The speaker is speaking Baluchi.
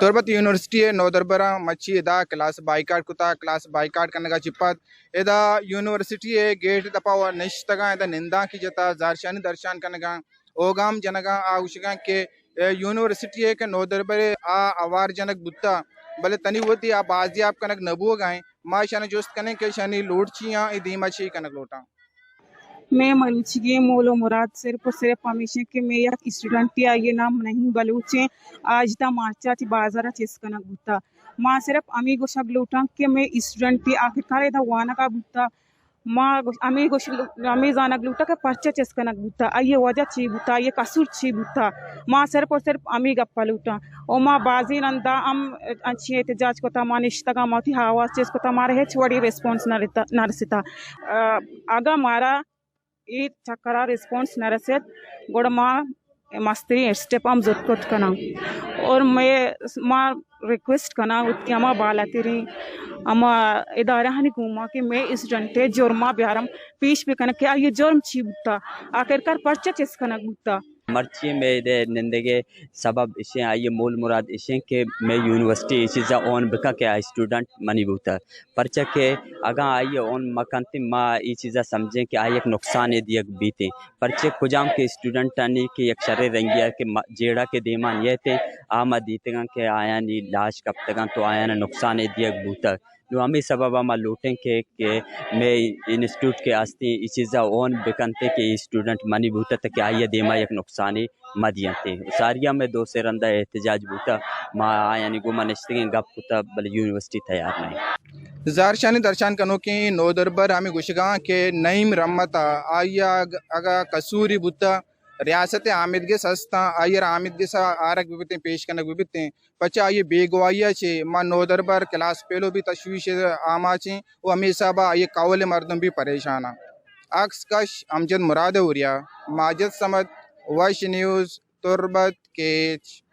تربت یونیورسٹی ءِ نودربراں مچی ادا کلاس بائیکاٹ کتا۔ کلاس بائیکاٹ کنگا چہ پد ادا یونیورسٹی ءِ گیٹ دپا و نشتگاں، ادا نندانکی جتا، زہرشانی درشان کنگاں، اوگام جنگاں، آ گوشگاں کہ اے یونیورسٹی ءِ کہ نودربر ءَ آ اوار جنگ بوتا، بلے تنی وتی آ بازیاب کنگ نہ بوگا ایں۔ ما اشانی جست کنیں کہ اشانی لوٹ چی آں، اے دیما چی کنگ لوٹاں۔ مئے مروچیگیں مول و مراد صرف و صرف ہمیش انت کہ مئے یک اسٹوڈنٹے، آئی ءِ نام نعیم بلوچ انت، آ اژدہ مارچ ءَ چہ بازار ءَ چست کنگ بوتگ۔ ما صرف ہمے گوشگ لوٹاں کہ مئے اسٹوڈنٹے آخرکار ادا وانگ ءَ بوتگ۔ ما گوش-، ہمے گوش-، ہمے زانگ لوٹاں کہ پرچا چست کنگ بوتگ، آئی ءِ وجہ چی بوتگ، آئی ءِ قصور چی بوتگ۔ ما صرف و صرف ہمے گپ ءَ لوٹاں۔ و ما بازیں رندا ہم انچیں احتجاج کتگ، ما نشتگاں، ما وتی آواز چست کتگ، مارا ہچ وڑی ریسپانس نہ رسیتگ، نہ رسیتگ۔ ا-، اگاں مارا اے چکرا ریسپانس نہ رسیت، گڑا ما مستریں اسٹیپ ہم زرت کت کناں۔ اور مئے، ما ریکویسٹ کناں وتی ہما بالاتریں ہما ادارہانی گوما کہ مئے اسٹوڈنٹ ءِ جرما بیارم پیش بکناں کہ آئی ءِ جرم چی بوتا، آخرکار پرچہ چست کنگ بوتا۔ مرچی مئے ادے نندگ ءِ سبب اشیں، آئی ءِ مول مراد اشیں کہ مئے یونیورسٹی اے چیزا اون بکن کہ آ اسٹوڈنٹ منی بوتا، پرچہ کہ اگاں آئی ءَ اون مکنتیں، ما اے چیزا سمجھیں کہ آ یک نقصانے دیگ بیتیں، پرچہ کجام کہ اسٹوڈنٹانی کہ یک شریں رنگے ءَ کہ ما-، جیڑہ کہ دیما نیتیں، آ ما دیتگاں کہ آیانی لاش کپتگاں تو آیانا نقصانے دیگ بوتگ۔ نوں ہمے سبب ءَ ما لوٹیں کہ، کہ مئے انسٹیٹیوٹ کہ ہستیں اے چیزا اون بکنتیں کہ اے اسٹوڈنٹ منی بوتگ تاکہ آئی ءِ دیما یک نقصانے مہ دینتیں۔ ساری ءَ مئے دو سے رندا احتجاج بوتگ، ما آیانی گوما نشتگیں، گپ کتگ، بلے یونیورسٹی تیار نہ انت۔ زہرشانی درشان کنوکیں نودربر ہمے گوشگاں کہ نعیم رحمت ءَ، آئی ءَ اگ-، اگاں قصوری بوتگ، ریاست ءِ آمیدگس ہستاں، آئی ءَ را آمیدگس ءَ آرگ بہ بیتیں، پیش کنگ بہ بیتیں، پرچا آئی ءِ بیگواہی ءَ چہ ما نودربر کلاس فیلو بھی تشویش ءِ آماچ ایں و ہمے حساب ءَ آئی ءِ کہول ءِ مردم بھی پریشان آں۔ عکس کش امجد مراد اوریا، ماجد صمد، وش نیوز، تربت، کیچ۔